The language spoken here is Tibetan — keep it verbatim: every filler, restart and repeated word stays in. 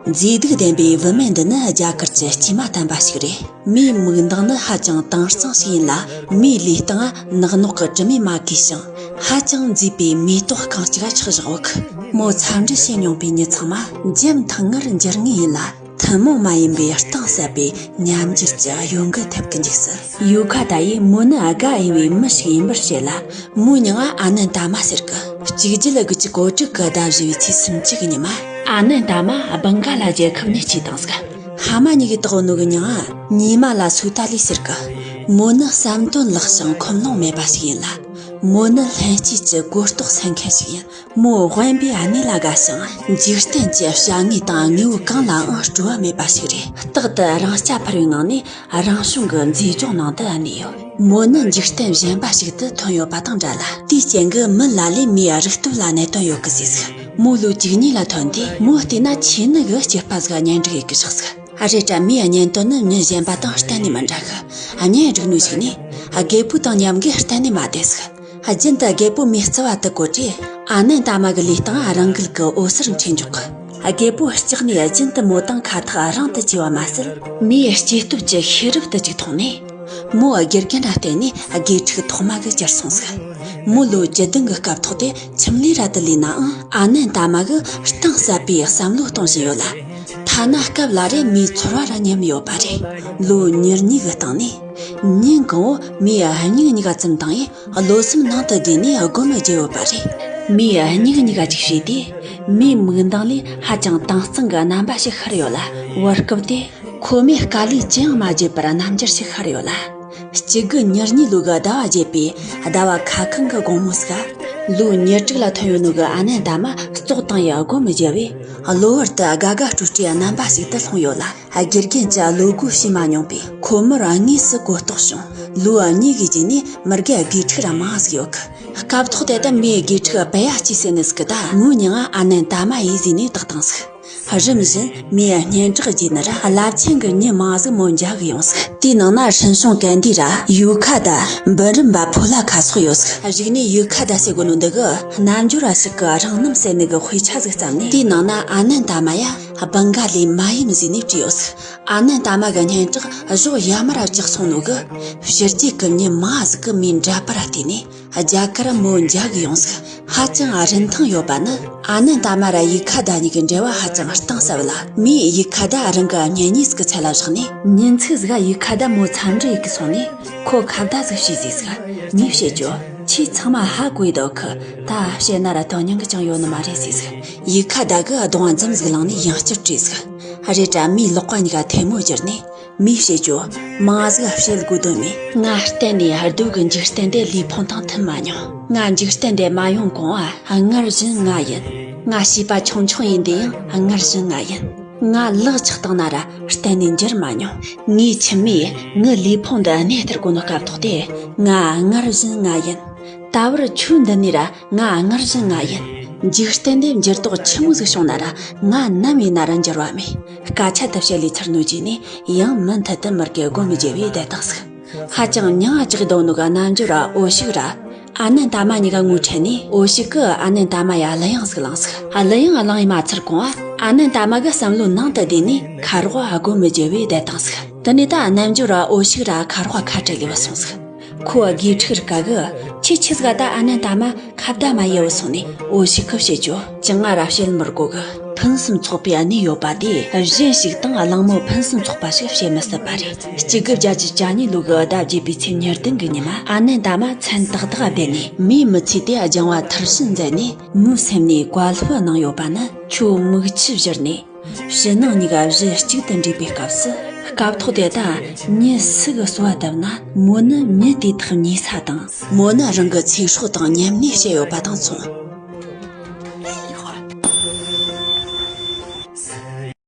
མཛེས་སྡུག་ལྡན་པའི་བུད་མེད་འདི་ནི་རྒྱ་གར་གྱི་སྐྱེས་མ་དམ་པ་ཞིག་རེད། མོའི་མིག་མདངས་ནི་ཧ་ཅང་དྭངས་གཙང་ཞིག་ཡིན་ལ། མོའི་ལུས་སྟེང་ནག་ནོག་གི་དྲི་མས་མ་གོས་ཤིང་། ཧ་ཅང་མཛེས་པའི་མེ་ཏོག་རྐང་གཅིག་ཆགས་བཞག་ཡོད་གི། མོ་འཚམས་འདྲི་བྱེད་མྱོང་པའི་མྱི་ཚང་མ་འཇམ་ཐང་ངར་འགྱུར་ངེས་ཡིན་ལ། ཐུན་མོང་མ་ཡིན་པའི་གཏིང་ཟབ་པའི་ཉམས་འགྱུར་གྱི་གཡོ་འགུལ་ཐེབས་ཀྱི་འཇུག་སྲིད། ཡུ་ཁ་ད་ཡིས་མོ་ནི་དགའ་འོས་པའི་མི་ཞིག་ཡིན་པར་བཤད་ལ། མོའི་མྱིང་ང་ཨ་ནན་ཏ་མ་ཟེར་གི། གཅིག་བརྒྱད་དགུ་བཅུ་གོ་དྲུག་གི་ཟླ་བཞི་བའི་ཚེས་སུམ་ཅུ་གི་ཉི་མ། ཨ་ནན་ཏ་མ་སྦིང་ག་ལ་རྒྱལ་ཁབ་ནས་སྐྱེས་བཏང་ཟིག། ཕ་མ་གཉིས་ཀྱིས་བཏགས་ནོ་གི་མྱིང་ང་ཉི་མ་ལ་སུ་ཏ་ལི་ཟེར་གི། མོ་ནི་བསམ་དོན་ལེགས་ཤིང་ཁུངས་ལུང་མེད་པ་ཞིག་ཡིན་ལ། མོ་ནི་ལྷན་སྐྱེས་ཀྱི་གོ་རྟོགས་སད་མཁན་ཞིག་ཡིན། མོ་དབེན་པའི་གནས་ལ་དགའ་ཞིང་། འཇིག་རྟེན་གྱི་བྱ་དངོས་དང་དངོས་པོ་གང་ལའང་སྤྲོ་བ་མེད་པ་ཞིག་རེད། རྟག་ཏུ་རང་རྐྱ་འཕེར་བའི་ངང་ནས་རང་བྱུང་གི་མཛེས་ལྗོངས་ནང་དུ་གནས་ཡོད། མོ་ནི་འཇིག་རྟེན་གཞན་པ་ཞིག་ཏུ་ཐོན་ཡོད་པ་དང་འདྲ་ལ། དེའི་རྐྱེན་གྱིས་མི་ལ་ལས་མོའི་རིག་སྟོབས་ལ་གནད་དོན་ཡོད་གི་ཟེར་ཟིག། མོ་ལོ་བཅུ་གཉིས་ལ་ཐོན་དུས། མོ་བལྟས་ན་ཆེ་ནི་གི་སྐྱེས་པ་ཟིག་གཉེན་སྒྲིག་ཡེད་གི་བཞག་ཟིག། རེད་དྲ་མོའི་གཉེན་དོན་ནི་མྱི་གཞན་པ་དང་གཏན་ནས་མི་འདྲ་གི། གཉེན་སྒྲིག་ནོ་ཞིག་ནི་རྒད་པོ་དང་མཉམ་གི་གཏན་ནས་མ་བསྡད་ཟིག། རྒྱུན་དུ་རྒད་པོ་མོའི་རྩིབ་བ་དུ་བཀོད་དུས། ཨ་ནན་ཏ་མ་གི་ལུས་སྟེང་རང་འགུལ་གྱིས་འོད་ཟེར་འཕྲོས་འཇུག་གི། རྒད་པོ་ལྕགས་ནས་རྒྱུན་དུ་མོ་དང་ཁ་ཐག་རིང་དུ་གྱེས་པ་མ་ཟད། མོའི་སྐྱེས་སྟོབས་ཀྱི་ཤེས་རབ་དུ་ཅིག་མཐོང་ནས། མོ་དགེ་རྒན་ར་བསྟེན་ནས་དགེ་ཕྲུག་ཐོག་མ་གི་གྱུར་སོང་ཟིག། མོ་ལོ་བཅུ་བདུན་གི་སྐབས་ཐོག་དེ་ཁྱིམ་ལས་ར་དུ་ལས་ནའང་། ཨ་ནན་ཏ་མ་གིས་གཏིང་ཟབ་པའི་བསམ་བློ་གཏོང་བཞིན་ཡོད་ལ། ཐ་ན་སྐབས་ལ་རེ་མོའི་ཚོར་བ་ར་ཉམས་ཡོད་པ་རེད། ལོ་ཉེར་གཉིས་གི་སྟེང་ནས། ཉིན་གང་བོ་མོའི་སྙིང་གཉིས་ཀ་བཙུམས་བཏང་ཡས། བློ་སེམས་ནང་དུ་བསྡུས་ནས་སྒོམ་བརྒྱབ་ཡོད་པ་རེད། མོའི་སྙིང་གཉིས་ཀ་ཅིག་ཕྱེས་དུས། མོའི་མིག་མདངས་ལས་ཧ་ཅང་དྭངས་གཙང་གི་རྣམ་པ་ཞིག་ཤར་ཡོད་ལ། བར་སྐབས་དེ། ཁོ་མོས་དཀའ་ལས་ཅི་ཡང་མ་བརྒྱབ་པར་རྣམ་འགྱུར་ཞིག་ཤར་ཡོད་ལ། གཅིག་དགུ་ཉེར་གཉིས་ལོ་གི་ཟླ་བ་བརྒྱད་པའི་ཟླ་བ་ཁ་ཁང་གི་དགོང་མོ་ཟིག། ལོ་ཉེར་དྲུག་ལ་ཐོན་ཡོད་ནོ་གི་ཨ་ནན་ཏ་མ་ཙོག་བཏང་ཡས་སྒོམ་བརྒྱབ་པས། གློ་བུར་དུ་དགའ་དགའ་སྤྲོ་སྤྲོའི་རྣམ་པ་ཞིག་ཏུ་ལྷུང་ཡོད་ལ། དགེ་རྒན་གྱིས་བློ་སྒོ་ཕྱེ་མ་མྱོང་པས། ཁོ་མོར་དངོས་སུ་གོ་རྟོགས་བྱུང་། ལོ་གཉིས་ཀྱི་རྗེས་ནས་མི་རྒན་དགེ་ཕྲུག་ར་མང་ཟིག་ཡོད་གི། སྐབས་ཐོག་དེ་དུ་མོའི་དགེ་ཕྲུག་པེ་ཡ་ཅི་ཟེར་ནི་ཟིག་གི། ད་མོའི་མྱིང་ང་ཨ་ནན་ཏ་མ་ཡིན་ཟེར་ནས་བཏགས་བཏང་ཟིག། རིམ་བཞིན་མོའི་སྙན་གྲགས་རྒྱས་ནི་ར་རླབས་ཆེན་གྱི་མྱི་མང་ཟིག་མོ་མཇལ་གི་ཡོང་ཟིག། དེའི་ནང་ན་ཧྲིན་ཤོང་ཀན་དི་ར་ཡུ་ཁ་ད། འབུམ་རམས་པ་ཕོ་ལ་ཁ་སོགས་ཡོད་ཟིག། གཞུག་ནས་ཡུ་ཁ་ད་ཟེར་གོ་ནོ་འདི་གིས་རྣལ་འབྱོར་བ་ཞིག་གི་རང་རྣམ་ཟེར་ནི་གི་དཔེ་ཆ་ཟིག་བརྩམས་ནས། དེའི་ནང་ན་ཨ་ནན་ཏ་མ་ཡ་སྦིང་ག་ལའི་མ་ཡིན་ཟེར་ནས་བྲིས་ཡོད་ཟིག། ཨ་ནན་ཏ་མ་གི་སྙན་གྲགས་གཞོགས་ཡ་མ་ར་བཅག་སོང་ནོ་གིས། ཕྱི་རྒྱལ་གི་མྱི་མང་ཟིག་གིས་མོའི་འདྲ་པར་ར་བལྟས་ནས། རྒྱ་གར་མོ་མཇལ་གི་ཡོང་ཟིག། ཧ་ཅང་རིན་ཐང་ཡོད་པ་ནི། ཨ་ནན་ཏ་མ་ར་ཡུ་ཁ་ད་གཉིས་ཀྱི་འབྲེལ་བ་ཧ་ཅང་གཏིང་ཟབ་ལ། མོས་ཡུ་ཁ་ད་རང་གི་གཉེན་ཉེ་ཟིག་གི་ཚད་ལ་བཞག་ནས། ཉིན་ཅིག་ཟིག་ཡུ་ཁ་ད་མོ་འཚམས་འདྲི་ཡེད་གི་སོང་ནས། ཁོ་ཁ་བརྡ་ཟིག་བྱས་ཟིག་ཟིག། ངས་བཤད་རྒྱུ། ཁྱེད་ཚང་མ་ཧ་གོ་ཡི་འདུག་གི། ད་བཤད་ན་ར་དོན་སྙིང་གི་ཅང་ཡོད་ནི་མ་རེད་ཟིག་ཟིག། ཡུ་ཁ་ད་གིས་གདོང་འཛུམ་ཟིག་བླངས་ནས་ཡང་བསྐྱར་དྲིས་ཟིག། རེད་དྲ་མོའི་ལག་པ་གཉིས་ཀ་ཐལ་མོ་སྦྱར་ནས། མོས་བཤད་རྒྱུ། མང་ཟིག་བཤད་དགོས་དོན་མེད། ང་གཏན་ནས་སྡུག་གི་འཇིག་རྟེན་འདི་ལུས་ཕུང་དང་མཐུན་མ་མྱོང་། ང་འཇིག་རྟེན་འདི་མ་ཡོང་གོང་ང་སྔར་བཞིན་ང་ཡིན། ང་བྱིས་པ་ཆུང་ཆུང་ཡིན་དུས་ཡང་སྔར་བཞིན་ང་ཡིན། ང་ལག་ཆགས་བཏང་ན་ར་གཏན་ནས་འགྱུར་མ་མྱོང་། ངའི་ཁྱིམ་མིས་ངའི་ལུས་ཕུང་འདི་གནས་སྟར་དགོས་ནོ་སྐབས་ཐོག་དེ། ང་སྔར་བཞིན་ང་ཡིན། ད་བར་ཁྱོད་འདི་ནས་ར་ང་སྔར་བཞིན་ང་ཡིན། འཇིག་རྟེན་འདི་འགྱུར་ལྡོག་ཆི་མོ་ཟིག་བྱུང་ན་ར་ང་ནམ་ཡིན་ན་ར་འགྱུར་བ་མེད། སྐད་ཆ་དེ་བཤད་ལས་ཚར་ནོ་རྗེས་ནས་ཡང་མུ་མཐུད་དུ་མི་རྒན་སྒོམ་བརྒྱབ་པའི་བསྡད་སྟངས་ཟིག། ཧ་ཅང་མྱིང་ང་ཅིག་བསྡད་ནོ་གི་རྣལ་འབྱོར་བ་འོ་ཞིག་ར་ཨ་ནན་ཏ་མ་གཉིས་ཀ་ངོ་འཕྲད་ནས། འོ་ཞིག་གིས་ཨ་ནན་ཏ་མ་ཡ་གླུ་དབྱངས་ཟིག་བླངས་ཟིག། གླུ་དབྱངས་བླངས་ཡས་མ་ཚར་གོང་ང་ཨ་ནན་ཏ་མ་གི་བསམ་བློའི་ནང་དུ་བསྡུས་ནས་ཁ་རོག་སྒོམ་བརྒྱབ་པའི་བསྡད་སྟངས་ཟིག། དེ་ནས་ད་རྣལ་འབྱོར་བ་འོ་ཞིག་ར་ཁ་རོག་ཁ་བྲལ་ལས་བུད་སོང་ཟིག། ཁོ་དགེ་ཕྲུག་རིགས་ག་གིས་ཁྱེད་ཆི་ཟིག་ག་ད་ཨ་ནན་ཏ་མ་ཁ་བརྡ་མ་ཡེད་བུད་སོང་ནས། འོ་ཞིག་གིས་བཤད་རྒྱུ། ཅང་ང་ར་བཤད་མི་དགོས་གི། ཕུན་སུམ་ཚོགས་པའི་གནས་ཡོད་པ་དེ་གཞན་ཞིག་དང་གླེང་མོལ་ཕུན་སུམ་ཚོགས་པ་ཞིག་བྱེད་མི་སྲིད་པ་རེད། གཅིག་དགུ་བརྒྱད་ཅུ་གྱ་གཉིས་ལོ་གི་ཟླ་བརྒྱད་པའི་ཚེས་ཉེར་བདུན་གི་ཉི་མ། ཨ་ནན་ཏ་མ་མཚན་ཏག་ཏག་བསྡད་ནས་མོའི་མི་ཚེ་དེ་སྦྱང་བ་མཐར་ཕྱིན་མཛད་ནས། མོའི་སེམས་ནས་བཀའ་སློབ་གནང་ཡོད་པ་ནི། ཁྱོད་མིག་ཆུ་བཞུར་ནས། ཕྱི་ནང་གཉིས་ཀ་གཞི་གཅིག་ཏུ་འདྲེས་པའི་སྐབས་སུ། སྐབས་ཐོག་དེ་དག་མྱི་སུ་གིས་གསོལ་བ་བཏབ་ན། མོ་ནི་མྱི་དེ་དག་མྱོས་ས་དང་། མོ་ནི་རང་གི་ཚེ་སྲོག་དང་མཉམ་གནས་བྱས་ཡོད་པ་དང་མཚུངས།